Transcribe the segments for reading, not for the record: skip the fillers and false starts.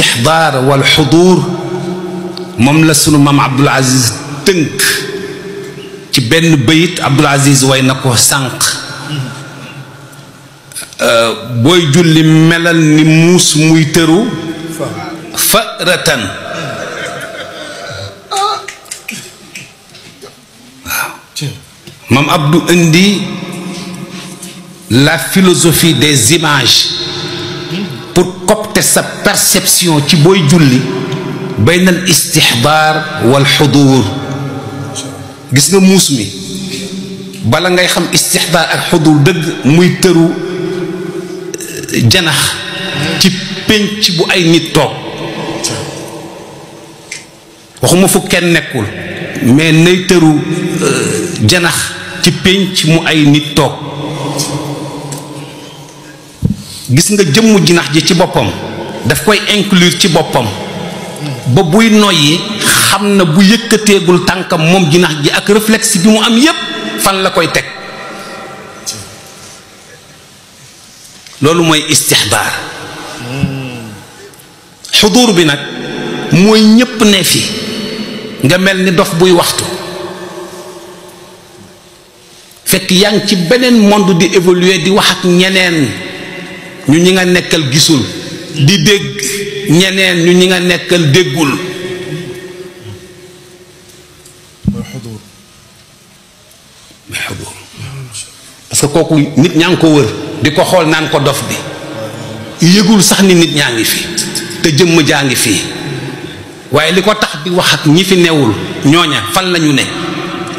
istixdaar wal xuduur moom la sunu maam Abdul Aziz tënk ci benn bayit. Abdul Aziz way na ko sànq. booy julli melal ni muus muy tëru faratan. waaw maam Abdou indi la philosophie des images pour copter sa perception ci booy julli bayna al istixdaar wal xuduur. gis nga muus mi bala ngay xam istixdaar ak xuduur dëgg muy tëru janax ci pénc bu ay nit toog. waxuma fu kenn nekkul mais nay tëru janax ci pénc mu ay nit toog. gis nga jëmmu jinax ji ci boppam daf koy inclure ci boppam ba buy noyyi xam na bu yëkkateegul tànkam moom jinax ji ak réflexe bi mu am yépp fan la koy teg. loolu mooy istixdaar. xuduur bi nag mooy ñépp ne fi nga mel ni dof buy waxtu fekk yaa ngi ci beneen monde di évoluer di wax ak ñeneen ñu ñi nga nekkal gisul di dégg ñeneen ñu ñi nga nekkal déggul. mooy xuduur parce que kooku nit ñaa ngi ko wër di ko xool naan ko dof bi yëgul sax ni nit ñaa ngi fi te jëmm jaa ngi fii waaye li ko tax di wax ak ñi fi newul ñooña fan lañu ne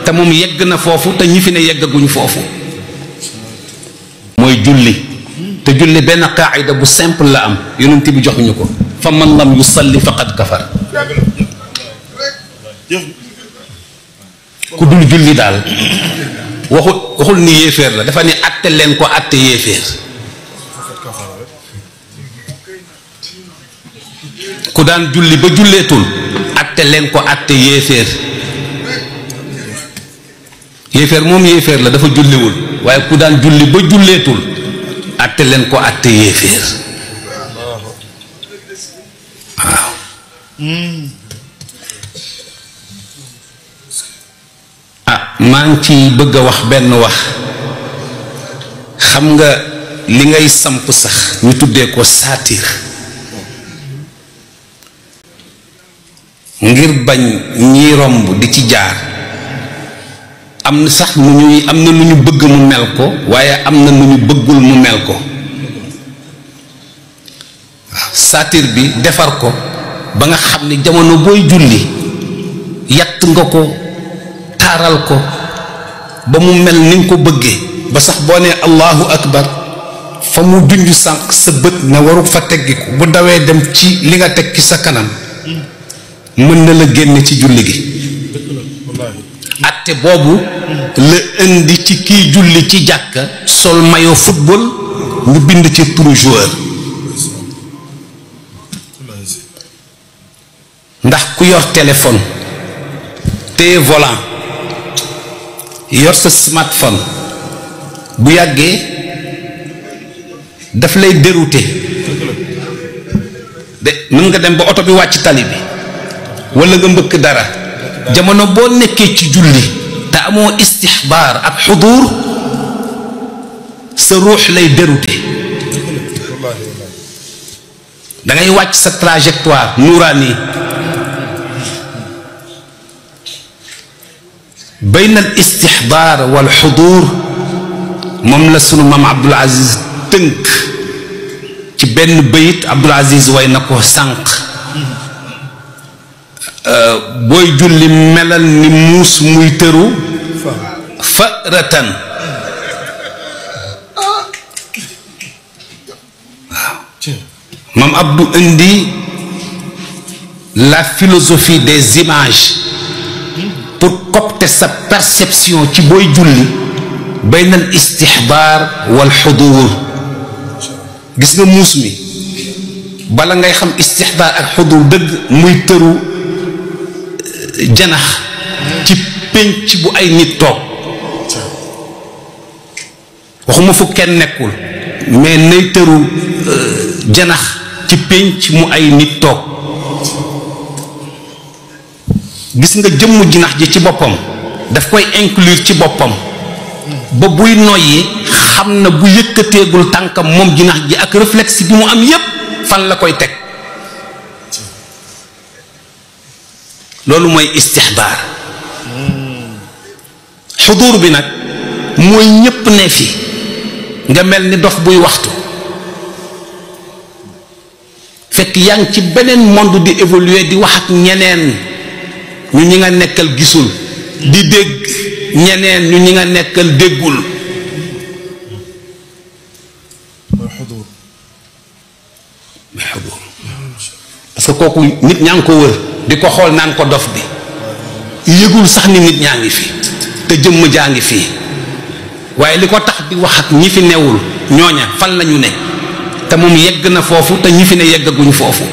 te moom yegg na foofu te ñi fi ne yeggaguñ foofu. mooy julli. te julli benn qaayida bu simple la am yonent bi joxuñu ko fa man lam yusalli faqad kafar. ku dul julli daal waxul ni yéeféer la dafa ne àtte leen ko àtte yéeféer. ku daan julli ba julleetul àtte leen ko àtte yéeféer. yéeféer moom yéeféer la dafa julliwul waaye ku daan julli ba julleetul àtte leen ko àtte yéeféer. waaw. maa ngi ci bëgg a wax benn wax. xam nga li ngay samp sax ñu tuddee ko saatir ngir bañ ñi romb di ci jaar. am na sax nu ñuy am na nu ñu bëgg mu mel ko waaye am na nu ñu bëggul mu mel ko. waaw saatir bi defar ko ba nga xam ni jamono booy julli yatt nga ko taaral ko ba mu mel ni nga ko bëggee ba sax boo nee allahu akbar fa mu junj sànq sa bët ne waru fa teggiku bu dawee dem ci li nga teg ci sa kanam mën na la génne ci julli gi. atte boobu la indi ci kiy julli ci jàkka sol maillot football ñu bind ci turu joueur. ndax ku yor téléphone téye volant yor sa smartphone bu yàggee daf lay dérouter de mën nga dem ba oto bi wàcc tali bi walla nga mbëkk dara. jamono boo nekkee ci julli te amoo istixbaar ak xuduur sa ruux lay dérouter. da ngay wàcc sa trajectoire nuuraani. bayna al istixbaar wal xuduur moom la sunu maam Abdul Aziz tënk ci benn bayit. Abdul Aziz way na ko sànq. booy julli melal ni muus muy tëru faratan. waaw maam Abdou indi la philosophie des images pour copter sa perception ci booy julli bayna al istixbaar wal xuduur. gis nga muus mi bala ngay xam istixdaar ak xuduur dëgg muy tëru janax ci pénc bu ay nit toog. waxuma fu kenn nekkul mais nay tëru janax ci pénc mu ay nit toog gis nga jëmm jinax ji ci boppam daf koy inclure ci boppam ba buy noyyi xam na bu yëkkateegul tànkam moom jinax ji ak réflexe bi mu am yépp fan la koy teg loolu mooy istixdaar xuduur bi nag mooy ñépp ne fi nga mel ni dof buy waxtu fekk yaa ngi ci beneen monde di évoluer di wax ak ñeneen ñu ñi nga nekkal gisul di dégg ñeneen ñu ñi nga nekkal déggul mooy xuduur parce que kooku nit ñaa ngi ko wër di ko xool naan ko dof bi yëgul sax ni nit ñaa ngi fi te jëmm jaa ngi fii waaye li ko tax di wax ak ñi fi newul ñooña fan lañu ne te moom yegg na foofu te ñi fi ne yeggaguñ foofu